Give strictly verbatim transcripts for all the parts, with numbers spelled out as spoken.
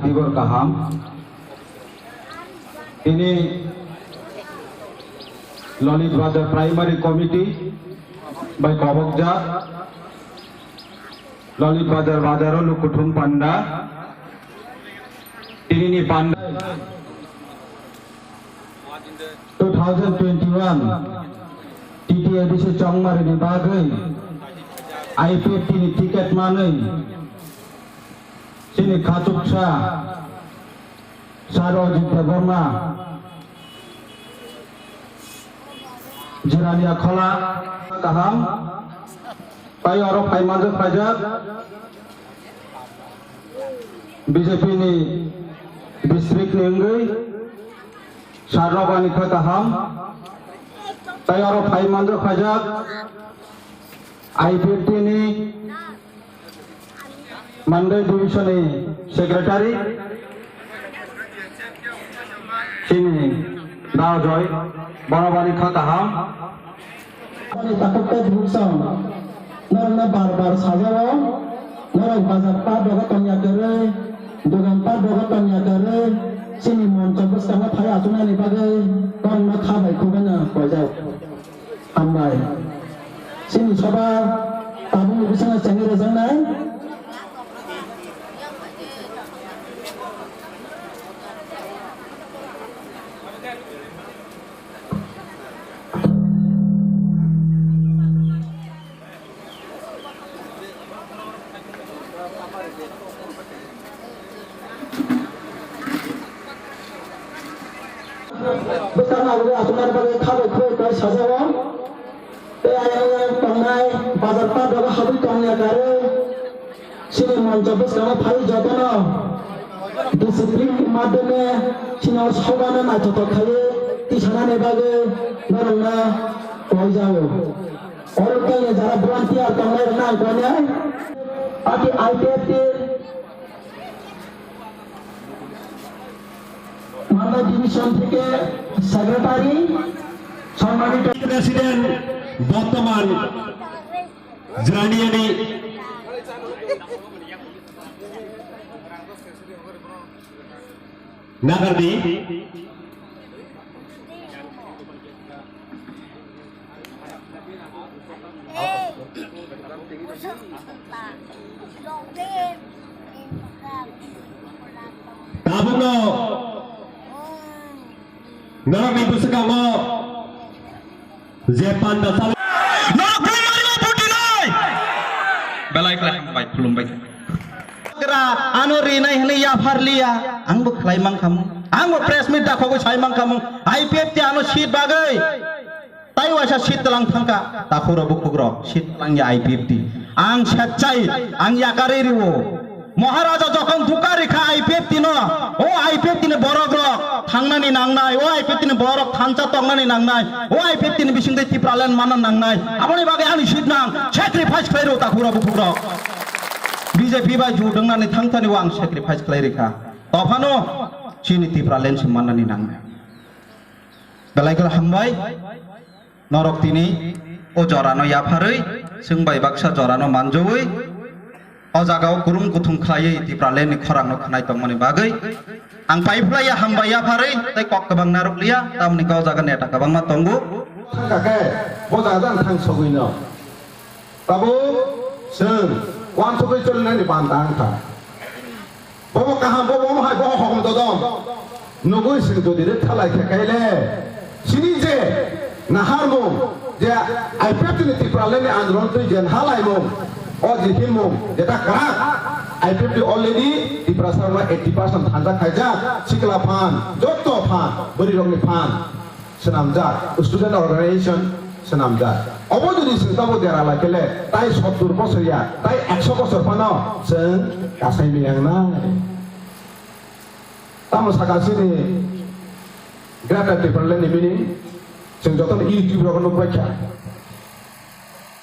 Tibor kaham. Tini Lalit Bazar Primary Committee bai kobokjak Lalit Bazar bazaro lukuthum panda. Tini ni panda two thousand twenty-one T T A D C Chongmari ni bagwi I P F T ni ticket manwi chini khachuksa Sir Ajit Debbarma, Jirania Khola, kaham, tai oro phai manjak phaijak, B J P ni district ni wngwi, Sir rok ani kha kaham, tai oro phai manjak phaijak, I P F T ni Mandai Division ni Secretary, chini Daojoy, borok bani kha kaham. Ani takhuk tei bukhuk song, norokno bar bar sajao, norok bazar pat rogo tongya kwrwi, dogan pat rogo tongya kwrwi, chini moncho bwskango phai achuknani bagwi norokno kha bai khugano koijak. Hambai. Chini soba tabukni bisingo chengwi rwjaknai. Bwskango abo achuknani bagwi kha bai khwlai khlai sajao. Tei ayang ayang tongnai bazar pat rogo habwi tongya kwrwi. Chini moncho bwskango phai jotono discipline ni madhyome chini sobano naithothok khaiwi tisanani bagwi norokno koijao. Oro tei jara volunteer tongnai rokno ang koinai. Ati I P F T Manda division theke secretary, সম্মানিত president, বর্তমান জানিয়ানি নাগারনি। Tabukno norokni bwskango je panda sal norok bumari bo buti nai. Belai khlai hambai, khulumbai. Gra ano rinai hwnwi yapharliya. Ang bo khlai mankhamu. Ang bo press meet dakhogwi sai mankhamu. I P F T ano seat bagwi. Tai waisa seat tlang thangkha. Takhurok bukhukrok seat tlangya I P F T. Ang sechai, ang yakarwi rwo. Maharaja jokhon duka rikha I P F T no, o I P F T ni borok rok thangnani nangnai, o I P F T ni borok thansa tongnani nangnai, o I P F T ni bisingtwi Tipraland manna nangnai. Aboni bagwi ani seat nang sacrifice khlai rw takhurok bukhukrok. B J P bai jut wngnani thangthani o ang sacrifice khlai rikha. Tophano chini Tipraland se mannani nangnai. Belai khe hambai. Norok tini o jorano yapharwi chwng bai baksa jorano manjawi o jagao kurum kuthum khlaiwi Tipraland ni khorang no khwnai tongmani bagwi ang paiphlaiya hambai yapharwi tei kok kwbang narwkliya, tamoni khe o jaga neta kwbangma tongo. Thangkha khe bo jaga jang thang sogwi no. Tabuk chwng uansugwi cholinani banta wngkha. Bobo kaham, bobo omo hai, bobo hokom dodom. Nugwi chwng jodi rwkha lai khe khe le, chini je naharmung, je I P F T ni Tipraland ni andolon twi je nahalaimung, o je himung, jeta kwrak, I P F T already Tiprasa rokno eighty percent thansa khaijak, sikla phan, jotto phan, bwrwi rokni phan. Swnamjak, student organization swnamjak. Obo jodi chwng tabuk dera lai khe le, tai sottur bosor ya, tai ekso bosor phano chwng kasai miyang nai. Tamo saka chini Greater Tipraland ni meaning, chwng jotono YouTube rogo nukbai kha.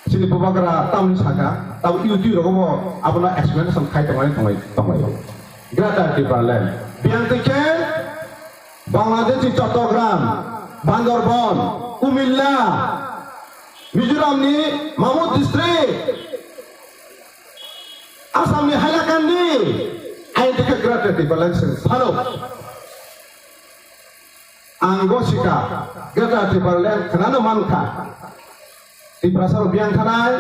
Chini bubagra tamni saka, tamo YouTube rogo bo abono explanation khai tongmani tongmai, tongmai. Greater Tipraland. Biyang twi khe Bangladesh ni Chattogram, Bandarban, Kumilla, Mizoram ni Mamut district, Assam ni Hailakandi, Tike Greater Tipraland sing phano. Ang go sika, Greater Tipraland khnano mankha. Tiprasa rok biyang thanai.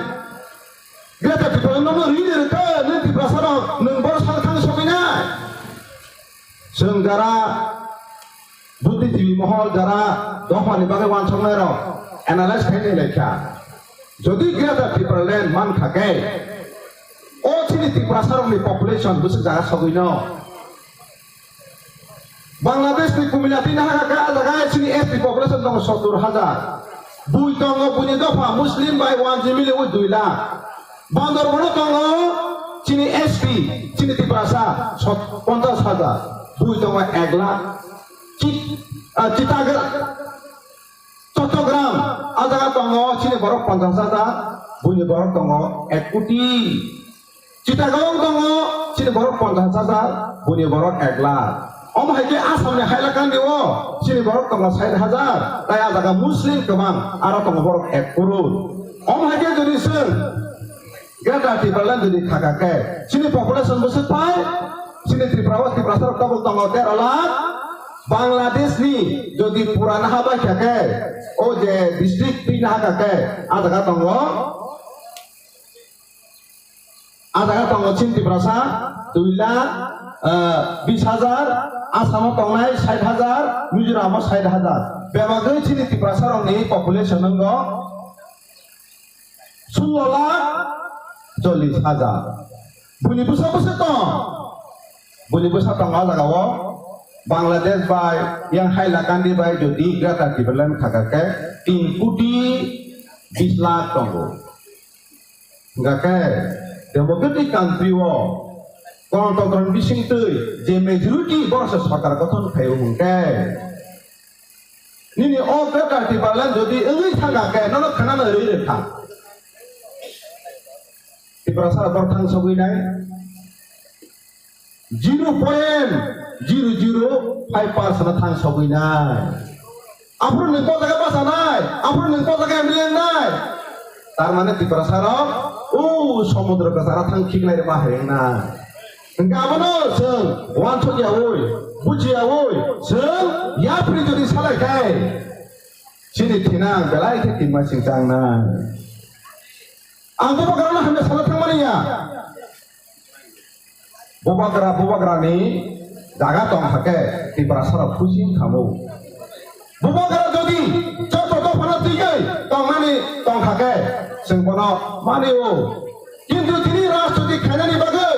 Greater Tipraland no ri de rwkha, nung Tiprasa rok, nung boro sal thang sogwi nai. Chwng jara buddhijibi mohol, jara dophani bagwi wansoknai rok analyze khainai laikha. Jodi Greater Tipraland mankha khe, o chini Tiprasa rokni population bwswk jaga sogwi no. Bangladesh ni Kumila twi nahaka khe, ah jaga chini S T population tongo sottur hajar. Bui tongo, buini dopha Muslim bai one G miliwi dui lakh. Bandarbono tongo chini S T, chini Tiprasa sot-, ponchash hajar. Bui tongo ek lakh. Chit-, ah, Chitagra-, Chottogram, ah jaga tongo chini borok ponchash hajar, buini borok tongo ek koti. Chittagong tongo, chini borok ponchash hajar, buini borok ek lakh. Omo hai khe Assam ni Hailakandi o, chini borok tongo sait hajar, tai ah jaga Muslim kwbang, aro tongo borok ek crore. Omo hai khe jodi chwng Greater Tipraland jodi thaka khe, chini population bwswk phai, chini Tripura o Tiprasa rok tabuk tongo tero lakh, Bangladesh ni jodi pura naha bai kha khe, o je district twi naha kha khe, ah jaga tongo, ah jaga tongo chini Tiprasa dui lakh, eh, bis hajar, Assam o tongnai sait hajar, Mizoram o sait hajar. Bebagwi chini Tiprasa rokni population wngo sullo lakh chollish hajar. Buini bwsa bwsa tong, buini bwsa tong ah jaga o Bangladesh bai, yang Hailakandi bai jodi Greater Tipraland thaka khe tin koti bis lakh tongo. Hingkha khe democratic country o gonotantro ni bisingtwi je majority borok se sorkar gothon khaio hwnkhe, nini o Greater Tipraland jodi wngwi thangkha khe nono khwnano rwi rwkha. Tiprasa borok thang sogwi nai. Zero point zero zero five percent thang sogwi nai. Aphuru nwng bo jaga bachanai, aphuru nwng bo jaga M L A wngnai. Tar mane Tiprasa rok o somudro kwcharo thang khiklai rwma hai wngnai. Hwnkhe abono chwng uansuk yaui, buji yaui, chwng yapri jodi salai khai, chini thina ang belai khe tingma sing changnai. Ang bubagrano hamya sana thangmani ya. Bubagra, bubagrani jaga tong kha khe Tiprasa rok khusi wng thangmo. Bubagra jodi joto dophano twiwi tongmani tong kha khe, chwng bono mani o. Kintu tini rajniti khainani bagwi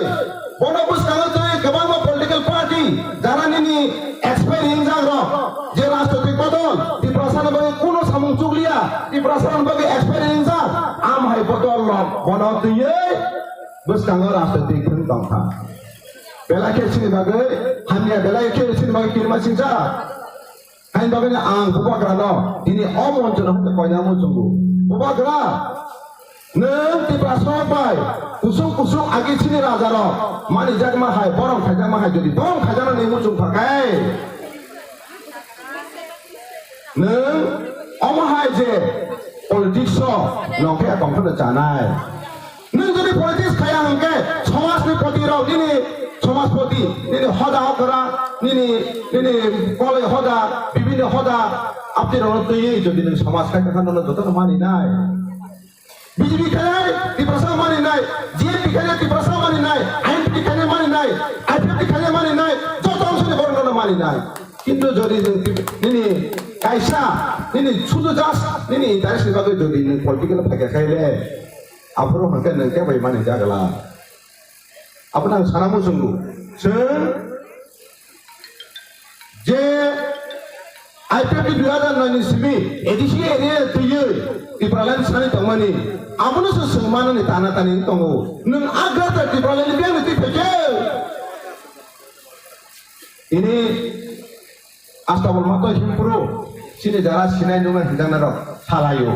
bono bwskango twi kwbangma political party jara nini experience rok je rajniti bodol Tiprasa ni bagwi kuno samung chukliya, Tiprasa ni bagwi experience amo hai bodol rok bono twiwi bwskango rajniti khwng tong kha. Belai khe chini bagwi hamya, belai khe chini bagwi kirima singsa. Haini bagwino ang bubagrano tini o monchano hwnwi koina muchungo. Bubagra, nwng Tiprasa rok bai kusung kusung agi chini rajarok manijakma hai, borom khaijakma hai, jodi borom khaijaknani muchung phakai, nwng omo hai je politics o nongkhe tongphano chanai. Nwng jodi politics khaya hwnkhe, somajni poti rok, nini somajpoti, nini hoda okra, nini, nini koloi hoda, bibini hoda, apni rokno twiwi jodi nwng somaj khai tongkha, nono jotono mani nai. B J P khainai Tiprasa mani nai, G N P khainai Tiprasa mani nai, I N P khainai mani nai, I P F T khainai mani nai, joto amsani borokno mani nai. Kintu jodi nwng nini kaisa, nini sudu just nini interest ni bagwi jodi nwng political phaikha khaile, aphuru hwnkhe nwng khe bai mani jagala. Abono ang sana muchungo. Chwng je I P F T dui hajar noi ni simi A D C area twiwi Tipraland sani tongmani, abono se chwng manani tana tani wng tongo. Nwng agra ta Tipraland ni biyang ni twi phaikhe. Ini Astabol mato himpro, chini jara sinai nungnai hinjaknai rok salaio.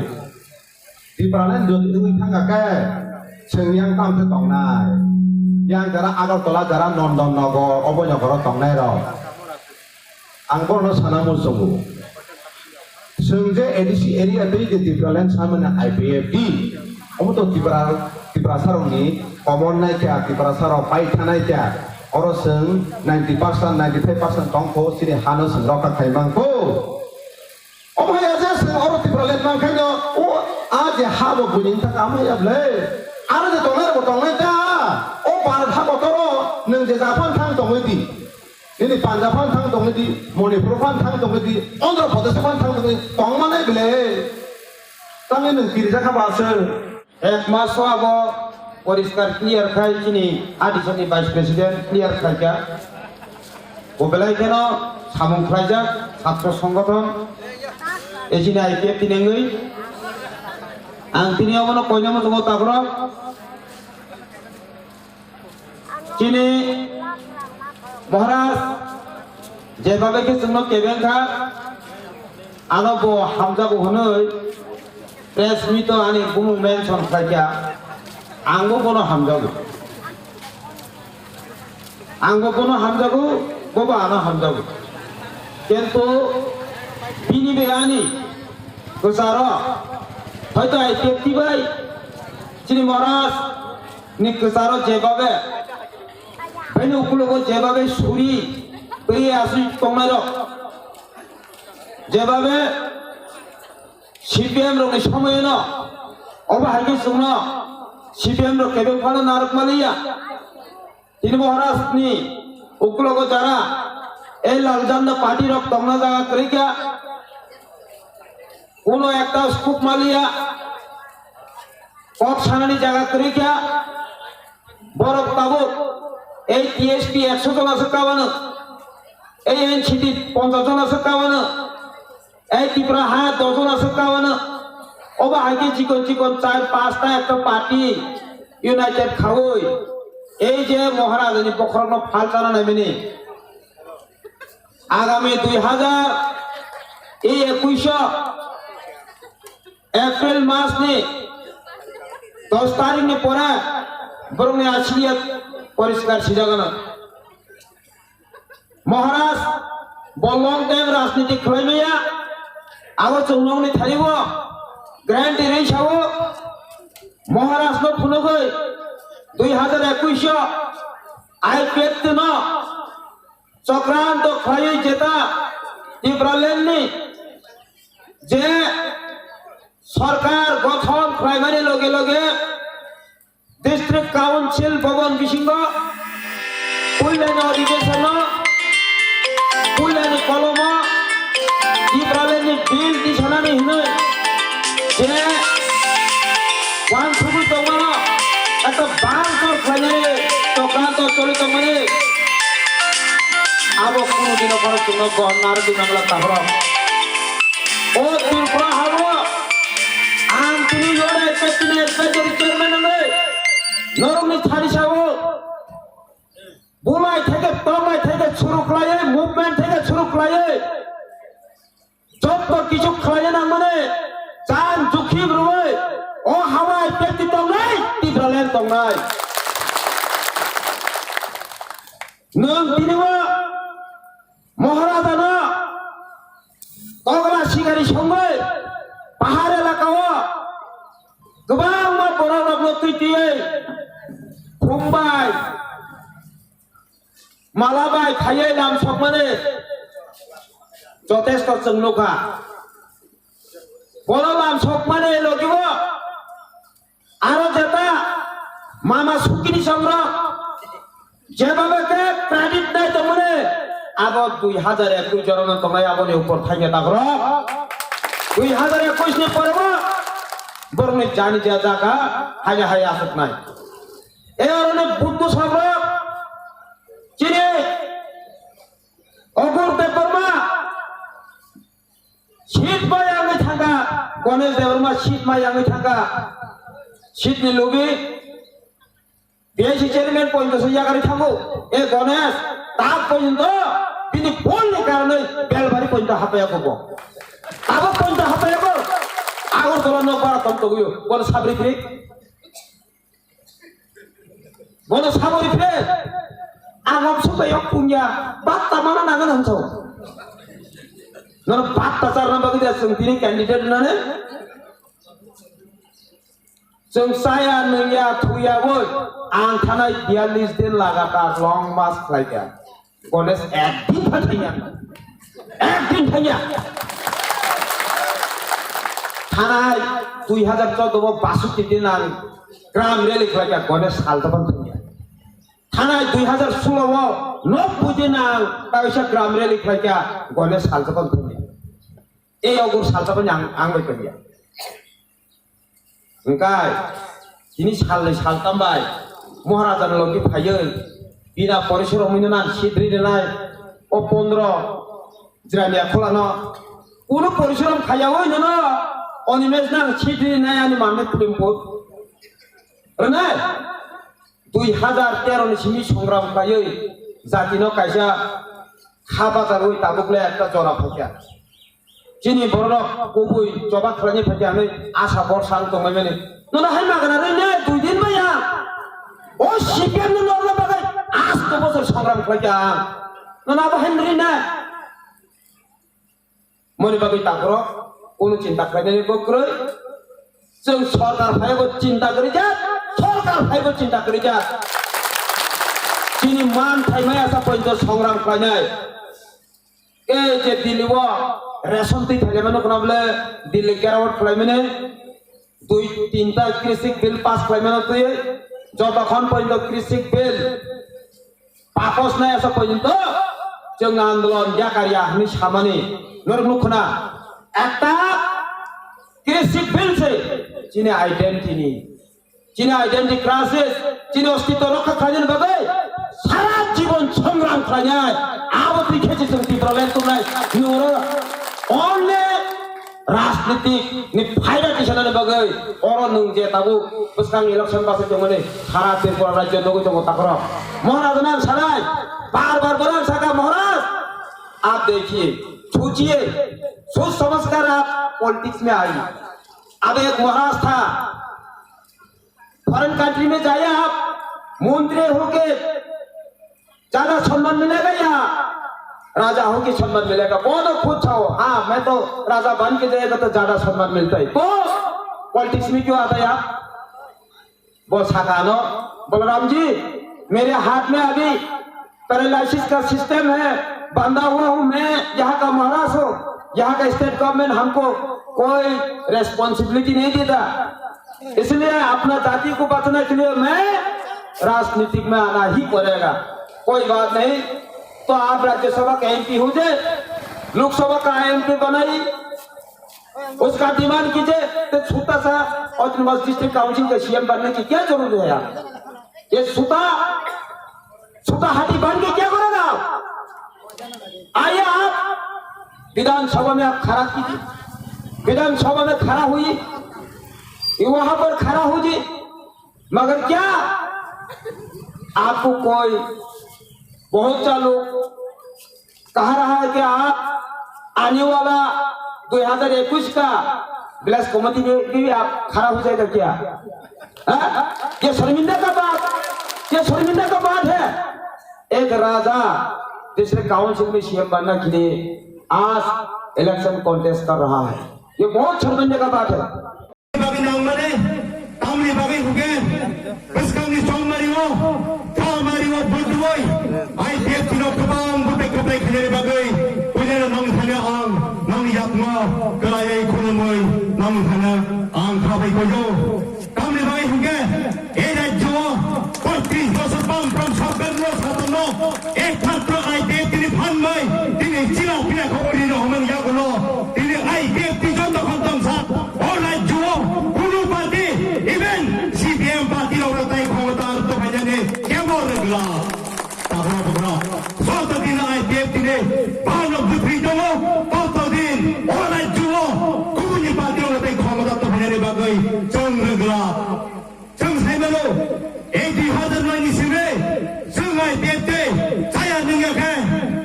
Tipraland jodi wngwi thangkha khe, chwng yang tamo khe tongnai. Yang jara Agartala, jara Nondon Nogor, oboi nogoro tongnai rok. Ang bono sana muchungo. Chwng je A D C area tei je Tipraland samani I P F T, omo to Tipra, Tiprasa rokni common nai kha, Tiprasa rok pai thanai kha. Oro chwng ninety percent, ninety five percent tongkho, chini hano chwng rokha khai mangkho. Omo hai ya je chwng oro Tipraland mankhaino, o a je ha bo buini wngkha kha, omo hai ya bwle. Aro je tongnai rokbo tongnai ta, o Bharat ha kotoro nwng je Japan thang tongwi di. Nini Punjab phan thang tongwi di, Manipur phan thang tongwi di, Andhra Pradesh phan thang tongwi di, tongmanai bwle. Tamni nwng kirijakha ba aswk. Ek maso abo poriskar clear khai chini adisani Vice President clear khlaikha. Bo belai kheno samung khlaijak chhatro songgothon, ejini I P F T nengwi. Ang tini obono koinama tongo takhorok. Chini Maharaj jebabe khe chwngno kebeng kha, ano bo hamjago hwnwi press meet-o ani bumung mention khlaikha, angbo bono hamjago. Angbo bono hamjago, bobo ano hamjago. Kintu bini bai ani kwcharo hoito I P F T bai chini Maharaj ni kwcharo jebabe, bini ukulogo jebabe suri twi aswi tongnairok, jebabe C P M rokni somoyeno obo hai khe chwngno C P M rok kebeng phano narwk maliya. Tini Maharaj ni ukulogo jara ei lal janda party rok tongna jaga kwrwi kha, kuno ekta scope maliya, kok sanani jaga kwrwi kha. Borok tabuk ei T S P ekso jon aswk kabano, ei N C T ponchash jon aswk kabano, ei Tipra ha dosh jon aswk kabano. Obo hai khe chikon chikon char pasta ekta party united khaui ei je Maharajani bokhorokno phal chana naimani. Agami dui hazar ekush o April mas ni dos tarik ni pore borokni asliya poriskar sijagano. Maharaj bo long time rajniti khlai maya, abo chwng nokni thani o guarantee rwi sao. Maharaj no phunugwi dui hazar ekush o I P F T no chokranto khlaiwi jeta Tipraland ni je sorkar gothon khlaimani loge loge District Council Bhavan bisingo puilani adhikeshano, puilani kolomo Tipralandni bill tisanani hinwi je wansugwi tongmano, ekta bangkor khlainani chokranto choli tongmani, abo kunu dino phano chwngno gohor narwgwi nangla takhorok. O Tripura habo ang tini yore executive chairman wngwi norokni thani sao bulai theke tongnai theke churu khlaiwi, movement theke churu khlaiwi jotto kichu khlaina nangmani chan jukhi rwwi o hawai pekti tongnai Tipraland tongnai. Nwng tini o Maharajano togla sikari songwi pahar elakao kwbangma borok rokno twi twiwi khum bai mala bai khaiwi lam sokmani jotesto chwng nukha. Bono lam sokmani logibo aro jeta mama sukini songrok jebabe khe credit nai tongmani abo dui hazar ekush jorano tongnai aboni upor thangya takhorok. Dui hazar ekush ni porebo borokni jani jajak ha haya haya aswknai. E oroni Buddho songrok chini Ogur Debbarma seat ma yangwi thangkha, Ganesh Debbarma seat ma yangwi thangkha, seat ni logi P I C chairman ponchash yakarwi thango. E Ganesh, tak porjonto bini bol ni karonwi Belbari porjonto hapaiya kho bo. Abo porjonto hapaiya kho. Agartala nok bara tong togwi o. Bono sabri phri. Bono sabri phri. Agam supai yok punya. Batta mana nangan hanso. Nono batta charna bagwi da chwng tini candidate nane. Chwng chaya, nungya, thuya, oi, ang thanai biyallis din lagatar long march khlaikha. Ganesh ekdin pha thangya. Ekdin thangya. Thanai dui hazar choudo bo basoti din ang gram rally khlaikha, Ganesh salta pha thangya. Thanai dui hazar sulo o nobboi din ang kaisa gram rally khlaikha, Ganesh salta pha thangya. Ei ogur salta pha ang, ang bai thangya. Hwnkhe, tini salnwi saltam bai Maharajani logi phaiwi bina porishorom hwnwi nang sidri rinai o pondro jirania kholano. Kunu porishorom khaiyawi nono Animesh nang sidri rinai ani manwi kulimpo. Rwnai? Dui hazar tero ni simi songram khlaiwi jatino kaisa kha bacharwi tabuk le ekta jora phaikha. Chini bororok kubui choba khlaini phaikha hwnwi asa borsa ang tonglaimani. Nono hai magana rwinai dui din maya. O C P M ni norna bagwi asto bosor songram khlaikha ang. Nono abo hai rwinai. Moni bagwi takhorok, kunu chinta khlainani bo kwrwi. Chwng sorkar phaibo chinta kwrwi jak, sorkar phaibo chinta kwrwi jak. Chini man thaimai asa poito songram khlainai. Ei je Delhi o ration twi thailaimano khna bole Delhi gerawat khlaimani. Dui tinta Krishi Bill pass khlaimano twi jotokhon poito Krishi Bill pass nai asa poito chwng andolon yakarya hwnwi samani norok nukhuna. Ekta Krishi Bill se chini identity ni, chini identity crisis, chini ostitw rokha khlainani bagwi sara jibon songram khlainai. Abo twi khe se chwng Tipraland tongnai. Noro only rajnitik ni phaida tisanani bagwi oro nwng je tabuk bwskang election bachai tongmani sara Tripura rajyo nugwi tongo takhorok. Maharaj nang sanai, bar bar borang saka, "Maharaj, aap dekhiye, sochiye, soch samajh kar aap politics mein aiye." Ab ek Maharaj tha, foreign country में जाइए आप, मंत्री होके ज्यादा सम्मान मिलेगा या राजा होके सम्मान मिलेगा? बहुत खुश हो। हाँ, मैं तो राजा बन के जाएगा तो ज्यादा सम्मान मिलता है। तो पॉलिटिक्स में क्यों आता है आप? वो सकानो, बलराम जी, मेरे हाथ में अभी पैरालिसिस का सिस्टम है, बंधा हुआ हूँ मैं, यहाँ का महाराज हूँ, यहाँ का स्टेट गवर्नमेंट हमको कोई रेस्पॉन्सिबिलिटी नहीं देता, इसलिए अपना जाति को बचाने के लिए मैं राजनीतिक में आना ही पड़ेगा। कोई बात नहीं, तो आप राज्यसभा का एमपी हो जाए, लोकसभा का एमपी बनाइए, उसका डिमांड कीजिए। तो छोटा सा ऑटोनोमस डिस्ट्रिक्ट काउंसिल का सीएम बनने की क्या जरूरत है यार? ये छोटा, छोटा हाथी बन के क्या करेगा? आइए, आप विधानसभा में आप खड़ा कीजिए, विधानसभा में खड़ा हुई, ये वहां पर खड़ा हुई, मगर क्या आपको कोई, बहुत सा लोग कह रहा है कि आप आने वाला दो हज़ार इक्कीस का विलेज कमेटी में भी आप खड़ा हो जाएगा क्या? हाँ? ये शर्मिंदा का बात, ये शर्मिंदा का बात है। एक राजा दूसरे काउंसिल में सीएम बनने के लिए आज इलेक्शन कॉन्टेस्ट कर रहा है, ये बहुत शर्मिंदा का बात है। Bagwi nangmani, tamni bagwi hwnkhe bwskangni chongmario, thammario budui, I P F T no kwbang bwtwi kwplai khainani bagwi puilano nong thani ang nongni yakno kwlaiwi khulumwi nong thani ang khabai koyo. Tamni bagwi hwnkhe ei rajyo o poitrish bosor bam from sorkar no satanno ekmatro I P F T ni phan bai tini chila pila khobor rino hwnmani yagulo tini I P F T joto khon tongsa o rajyo o kunu party, even C P M party rok tai khomota ar to khainani kebo rwgla. Takhoro bukhoro joto din I P F T ni bano bwtwi tongo, toto din o rajyo o kubuni party rok tai khomota to khainani bagwi chwng rwgla. Chwng sai mano, ei dui hazar noi ni simi chwng I P F T chaya nungya khe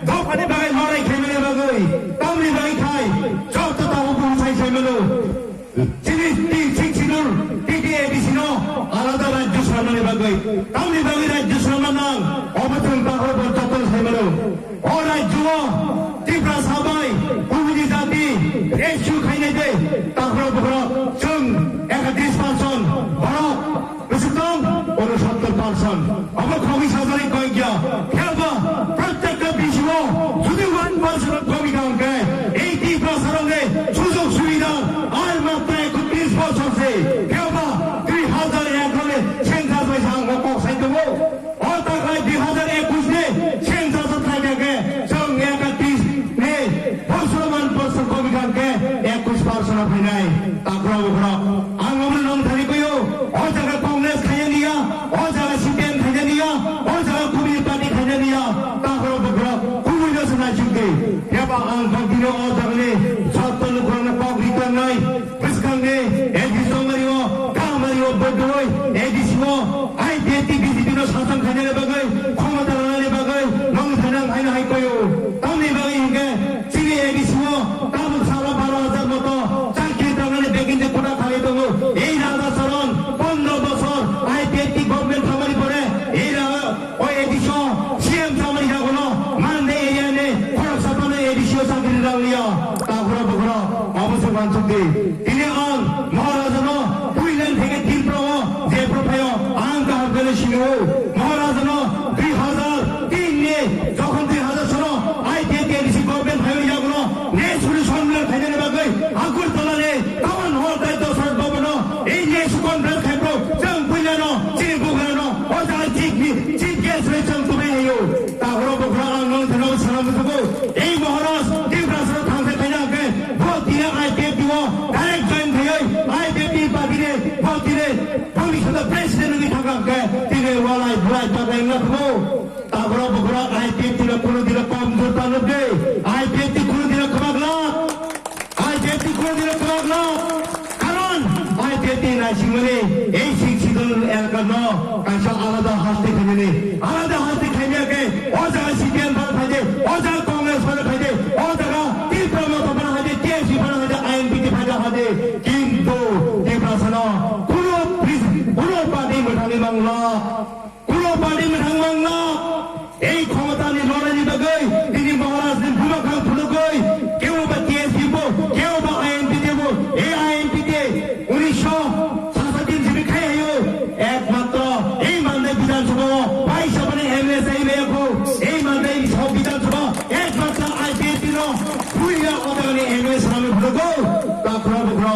dophani bagwi lorai khaimani bagwi, tamni bagwi khai joto tabuk bumsai sai mano. Chini tin sing sinur T T A D C no alada rajyo swnamnani bagwi, tamni bagwi rajyo swnamna nang, obo chwng takhoro bo joto sai mano. O rajyo o Tiprasa bai kubuni jati rescue khainai de takhoro bukhoro chwng ekatris percent Komi kang khe, ei Tiprasarokni sujog subida ar matro ekotris bosor se, khe ba dui hazar ekhone census bai sa ang kok sai tongo. O takhai dui hazar ekush ni census o thaikha khe, chwng ekatris ni bosor man bosor komi kang khe ekush percent o phainai. Takhro bukhro, ang omo nong thani kuyo, o jaga Congress khaina niya, o jaga C P M khaina niya, o jaga kubui party khaina niya, takhro bukhro, kubui no sana chukdi. Khe ba ang kok dino o jagani jotto lukurokno kok ri tongnai, bwskangni A D C tongmani o, kamari o bodoi, A D C o, I P F T B J P no sasan khainani bagwi, khomota lanani bagwi, nong sanang haino hai koyo. Tamni bagwi hinkhe, chini A D C o, tabuk salo baro hajar moto, chakri tangnani beginni kota khali tongo. Ei Radha Charan, pondro bosor, I P F T government thamani pore, ei Radha O A D C o C M chamani jagono, Mande area ni khoroksa phano A D C o chakri rang liya. Takhro bukhro, obo se wansuk di. Tini ang Maharajano puilan theke Tripura o je prophaio ang kaham khe sino. Maharajano dui hazar tin ni jokhon dui hazar sono I P F T A D C government phaio yagono ne solution le khainani bagwi Agartala ni Town hall tei Dosrat Bhavan o ei next conference khai bro, chwng puilano, chini bugrano, o jaga chief, chief guest bai chwng tubui hayo. Takhro bukhro ang nong thano sana musugo. Ei Maharaj, Tiprasa thangsa khaina khe, bo tini I P F T o direct join khaioi, I P F T party ni, bo tini, boni sada president ni thangka khe, tini walai bulai takai na thugo. Takhro bukhro I P F T no kunu dino komjor ta nukdi. I P F T kunu dino kwbak lak. I P F T kunu dino kwbak lak. Karon I P F T naisingmani ei sixth schedule elaka no kaisa alada hasti khainani. Alada hasti khaimya khe o jaga C P M phano phaide, o jaga Congress phano phaide, o jaga Tipra Motha phano phaide, T S P phano phaide, I N P T phano phaide. Kintu Tiprasano kunu pris-, kunu party mwthangwi mangla. Kunu party mwthang mangla, ei khomotani lorani bagwi, tini Maharajni buma khang phunugwi, kebo ba T S P bo, kebo ba I N P T bo, ei I N P T, unisho sasa tin sibi khai hayo, ekmatro ei Mandai Bidhan Sabha o, bai sabani M L A sai maya kho, ei Mandai Bidhan Sabha, ekmatro I P F T no, puila odagani M L A sami phunugwi, takhro bukhro.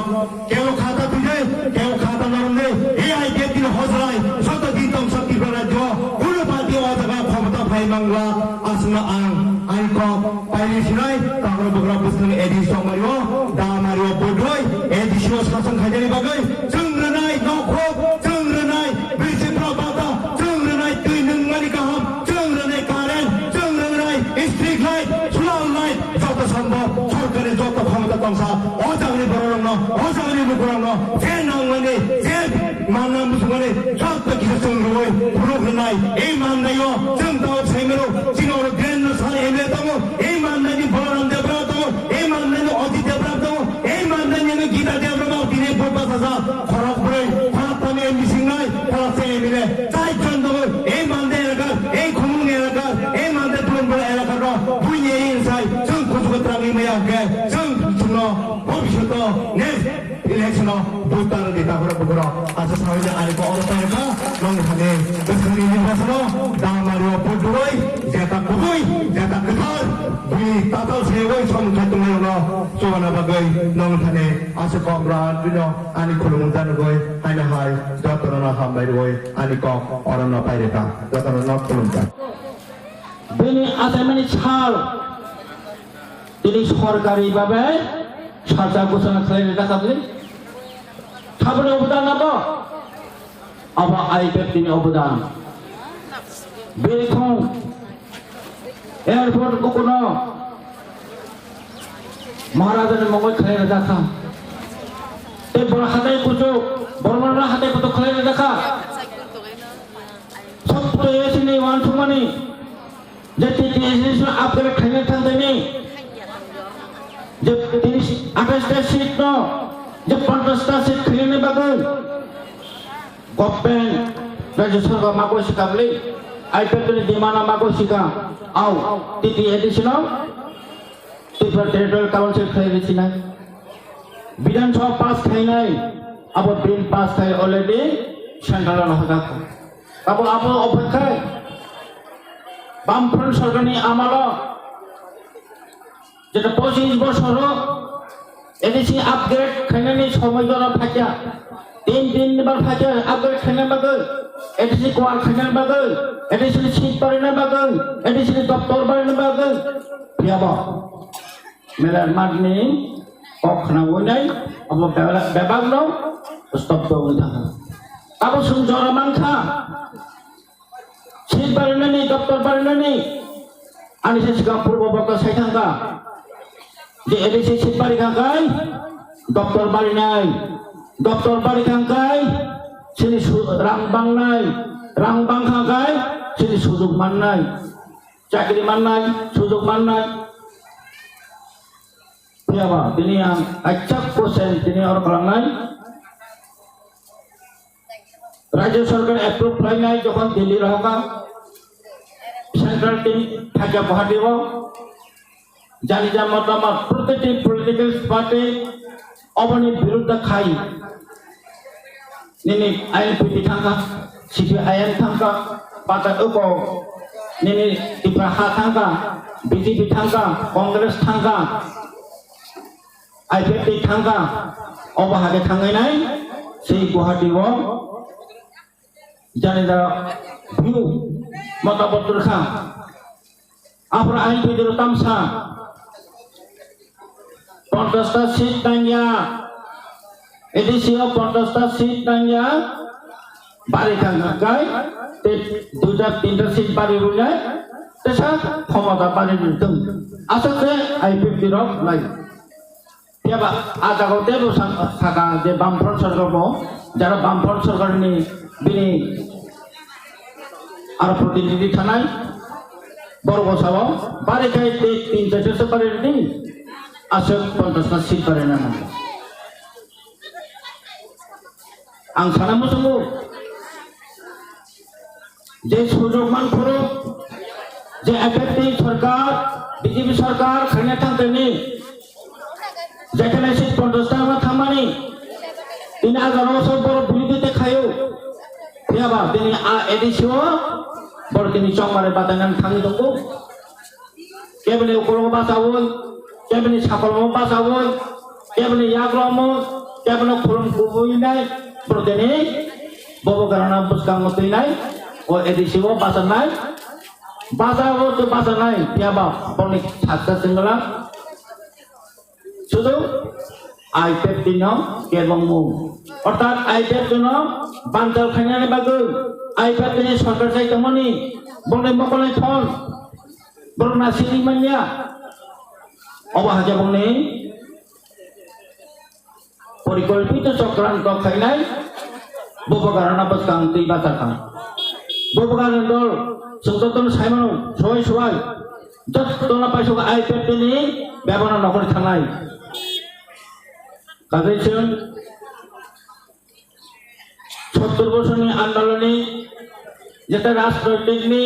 Kebo khata twijai, kebo khata noromde, ei I P F T ni hojlai, joto din tong sa Tripura rajyo, kunu party o jaga khomota phai mangla, aswkno ang, ani kok, paini sinai, takhro bukhro bwskangni A D C tongmario, damario bodoi, A D C o sason khaijani bagwi, chwng rwnai nokhok, chwng rwnai, bisi bro bata, chwng rwnai twi nungmani kaham, chwng rwnai current, chwng rwnai street light, solar light, joto sambhav sorkarni joto khomota tongsa, o jagani bororokno, o jagani lukurokno je nangmani, je manna muchungmani joto kisa chwng rwui phunuk rwnai. Ei mannaio chwng tao saimano, chini oro drain no sal M L A tongo, ei mannani Balaram Debra tongo, ei mannani Ajit Debra tongo, ei mannani Gita Debra tini bo bachajak, khorok brwi, khorok tani M D C wngnai, khorok se M L A, chai chon tongo, ei mande elakar, ei khumung elakar, ei mande Puranpura elakar no, buini ei insai, chwng kuchugo twrangwi maya hwnkhe, chwng chwngno bhobishoto next election o vote tang di takhro bukhro, asa sawi ani ko oro tang kha, nong thani, bwswkni nini bwsano, damario puduroi, jeta kubui, jeta kwthar, bini tatal sewoi som khatung no, chobana bagwi, nong thani, asa kok ra, bino, ani khulumung tanugoi, haino hai, jotono no hambai rwoi, ani kok, oro no paireka, jotono no khulumkha. Bini achaimani sal, tini sorkari babe salsa ghoshona khlai rijak kha bini. Saboni obodan abo, abo I P F T ni obodan. Bini thung airport kukuno Maharajani mungwi khlai rijak kha. Tei borok hatai kuchuk, borok hatai kuchuk khlai rijak kha. Sotto A C ni uansukmani je T T A A C upgrade khaina thangtani je tiris, athais ta seat no je ponchas ta seat khainani bagwi government rajya sarkar mago sika bwlwi I P F T ni demand mago sika au T T A A C no Tripura Territorial Council khlai rwsinai. Bidhan Sabha pass khainai, abo bill pass khai already central ano hokha kha. Abo, abo ophai khai Bamfront sorkarni amalo Jeta pochis bosoro A D C upgrade khainani somoi jora phaikha, tin din bar phaikha upgrade khaina bagwi, A D C kuar khaina bagwi, A D C ni seat barina bagwi, A D C ni doptor barina bagwi. Phiya bo Melar matni kok khna winai abo bebak no stop do withang. Abo sum jora mankha. Seat barinani, doptor barinani, ani se sikang purbo bokto sai thangkha je A D C seat bari kha khai doptor barinai, doptor bari kha khai sini su-, rang bangnai, rang bang kha khai sini sujug mannai, chakri mannai, sujug mannai. Phiya ba tini ang kaisa question tini oro khalangnai. Rajya Sarkar approve khlainai jokhon Delhi rohokha, Central team thakya Guwahati o, jani ja motamat protiti political party oboni birudda khai, nini I N P T thangkha, C P I M thangkha, pata uko nini Tipra ha thangkha, B J P thangkha, Congress thangkha, I P F T thangkha, obo hake thangainai sei Guwahati o jani da view motabot rwkha. Aphuru I P F T rok tamsa ponchas ta seat nangya, A D C o ponchas ta seat nangya, bari kha kai te duita tinta seat bari rwnai, tesa khomota bari rwtong. Aswk se I P F T rok lai. Phiya ba, a jaga o teibo sa-, saka je Bamfront Sarkar bo, jara Bamfront Sarkar ni bini aro protinidhi thanai, borok o sao, bari khai tei tin chaisa se bari rwdi, aswk ponchas ta seat bari nang. Ang sana muchungo, je sujog manphuru, je I P F T sorkar, B J P sorkar khaina thangtani, jekhane se ponchas ta ma thangmani, tini a jaga o sok borok biridita khaio. Phiya ba tini a A D C o borok tini chongmare batainani thangwi tongo. Keboni ukulungo bachaui, keboni sakolmo bachaui, keboni yagromo, keboni khulum kubui nai, borok tini bobo garana bwskango twi nai, o A D C o bachanai, bachao tei bachanai, phiya ba boni saksa sengla sudu I P F T no kebongmung. Orthat I P F T no bantal khainani bagwi I P F T ni sorkar sai tongmani bongni mokolni phon borok na sini manya. Obo hakhe bongni porikolpito chokranto khainai bobo garana bwskang twi bachakha. Bobo garana dol chwng jotono saimano soi soi jotono paisok I P F T ni bebana nokol thanai. Kajeiswng sottor bosorni andolonni jeta rajnoitikni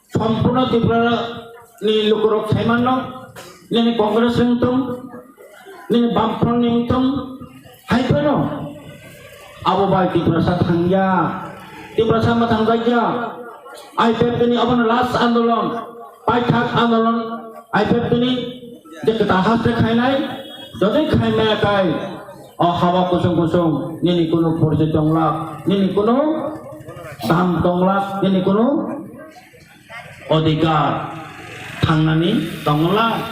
sompurno Tripura ni lukurok saimanno, nini Congress ni wngthung, nini Bamfront ni wngthung, hai phano abo bai Tiprasa thangya, Tiprasa mwthangjakya, I P F T ni obono last andolon, paithak andolon, I P F T ni je kwtal haste khainai, jodi khaimaya kai, o hawa kusung kusung, nini kunu porichoi tongla, nini kunu dam tongla, nini kunu odhikar thangnani tongla.